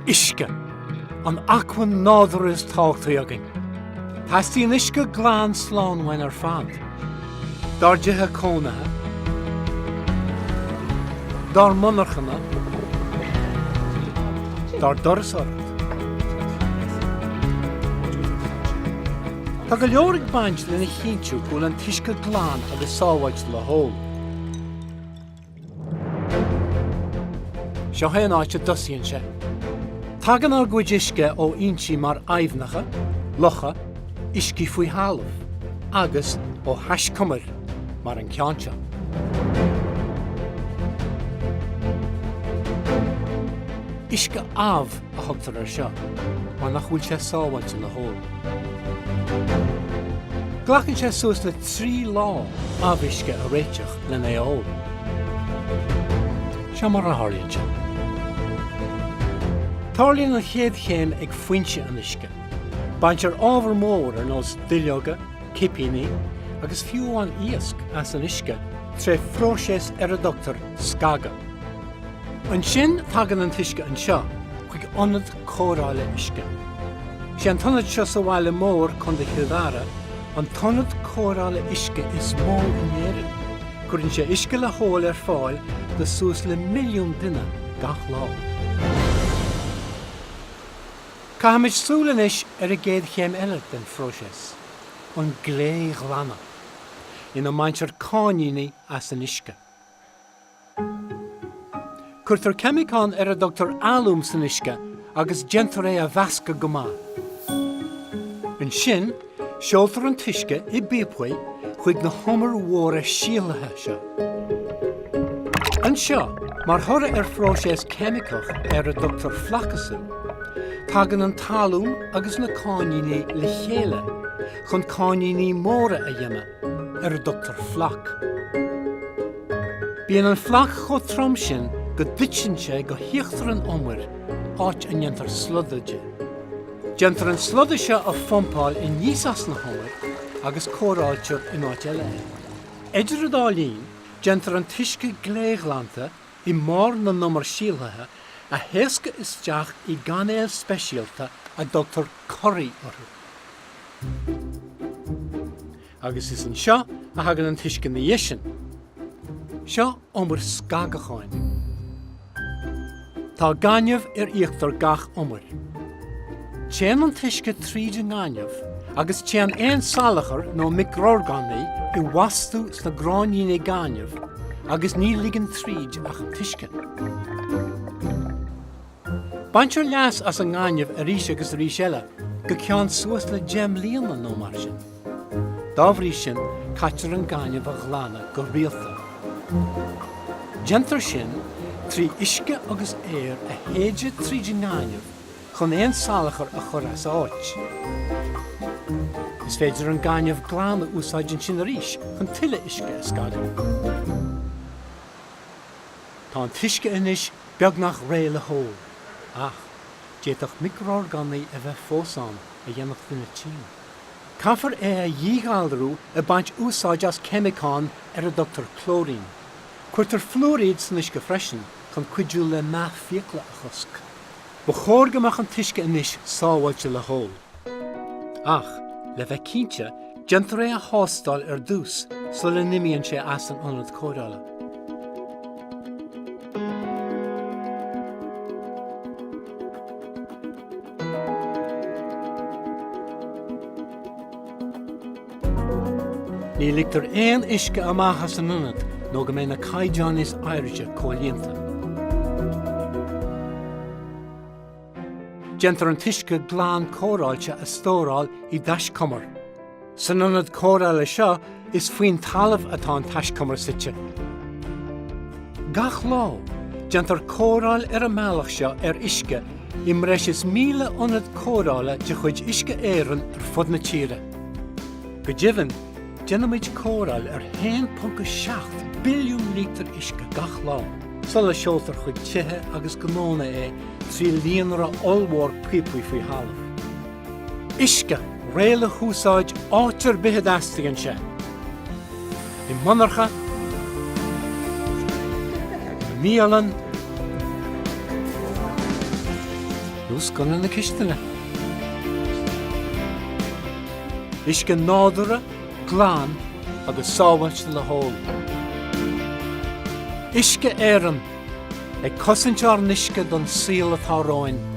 Uisce, an acmhainn nádúrtha is tábhachtaí againn. Teastaíonn uisce glan slán uainn ar fad. Dár dtithe cónaithe, dár monarchana, dár dturasóireacht. Tá go leor ag baint lena chinntiú go bhfuil an t-uisce glan agus sábháilte le hól. Seo é an áit a dtosaíonn sé. Tagann ár gcuid uisce ó fhoinsí mar aibhneacha, locha, uiscí faoi thalamh, agus ó thaiscumair mar an ceann seo. Uisce amh a thugtar air seo mar nach bhfuil sé sábháilte le hól. Glacann sé suas le 3 lá amhuisce a réiteach lena é a ól. Seo mar a tharlaíonn sé. Tarlaíonn an chéad chéim ag foinse an uisce. Baintear ábhar mór ar nós duilleoga, cipíní agus fiú amháin iasc as an uisce tré phróiseas ar a dtugtar scagadh. Ansin tagann an t-uisce anseo chuig ionad cóireála uisce. Sé an t-ionad seo sa bhaile mór, Contae Chill Dara, an t-ionad cóireála uisce is mó in Éirinn. Cuireann sé uisce le hól ar fáil do suas le milliún duine gach lá. Caithfimid súil anois ar an gcéad chéim eile den phróiseas, an glé-ghlanadh, ina mbaintear cáithníní as an uisce. Cuirtear ceimiceán ar a dtugtar alúm san uisce agus déantar é a mheascadh go maith. Ansin, seoltar an t-uisce i bpíopaí chuig na humair mhóra síothlaithe seo. Anseo, mar thoradh ar phróiseas ceimiceach ar a dtugtar flacasú, tagann an t-alúm agus na cáithníní le chéile chun cáithníní móra a dhéanamh. ar a dtugtar floc. Bíonn an floc chomh trom sin go dtiteann sé go híochtar an umair, áit a ndéantar sloda de. Déantar an sloda seo a phumpáil aníos as na humair agus cóireáiltear in áit eile é. Idir an dá linn, déantar an t-uisce gléghlanta i mbarr na n-umar síothlaithe a thaoscadh isteach i gcainéil speisialta a dtugtar coraí orthu. Agus is anseo a thagann an t-uisce ina dhiaidh sin. Seo umar scagacháin. Tá gaineamh ar íochtar gach umair. Téann an t-uisce tríd an ngaineamh agus téann aon salachar nó miocrorgánaigh i bhfastú sna gráinníní gainimh agus ní ligeann tríd ach an t-uisce. Baintear leas as an ngaineamh arís agus arís eile go ceann suas le 10 mbliana nó mar sin. Dá bhrí sin, caitear an gaineamh a ghlanadh go rialta. Déantar sin trí uisce agus aer a shéideadh tríd an ngaineamh chun aon salachar a chur as áit. Is féidir an gaineamh glan a úsáid ansin arís chun tuilleadh uisce a scagadh. Tá an t-uisce anois beagnach réidh le hól, ach d'fhéadfadh miocrorgánaigh a bheith fós ann a dhéanfadh duine tinn. Caithfear é a dhíghalrú ag baint úsáid as ceimiceán ar a dtugtar clóirín. Cuirtear fluairíd san uisce freisin chun cuidiú le meath fiacla a chosc. Ba chóir go mbeadh an t-uisce anois sábháilte le hól. Ach, le bheith cinnte, déantar é a thástáil ar dtús sula n-imíonn sé as an ionad cóireála. Ní ligtear aon uisce amach as an ionad nó go mbeidh na caighdeáin is airde comhlíonta. Déantar an t-uisce glan cóireáilte a stóráil i dtaiscumar. San ionad cóireála seo, is faoin talamh atá an taiscumar suite. Gach lá, déantar cóireáil ar an mbealach seo ar uisce i mbreis is 1,000 ionad cóireála de chuid Uisce Éireann ar fud na tíre. Go deimhin, déanaimid cóireáil ar 1.7 billiún lítear uisce gach lá sula seoltar chuig tithe agus gnónna é trí líonra ollmhór píopaí faoi thalamh. Uisce réidh le húsáid áit ar bith a dteastaíonn sé. I monarcha, i mbialann. Nó sconna na cistine. Uisce nádúrtha, glan agus sábháilte le hól. Uisce Éireann, ag cosaint ár n-uisce don saol atá romhainn.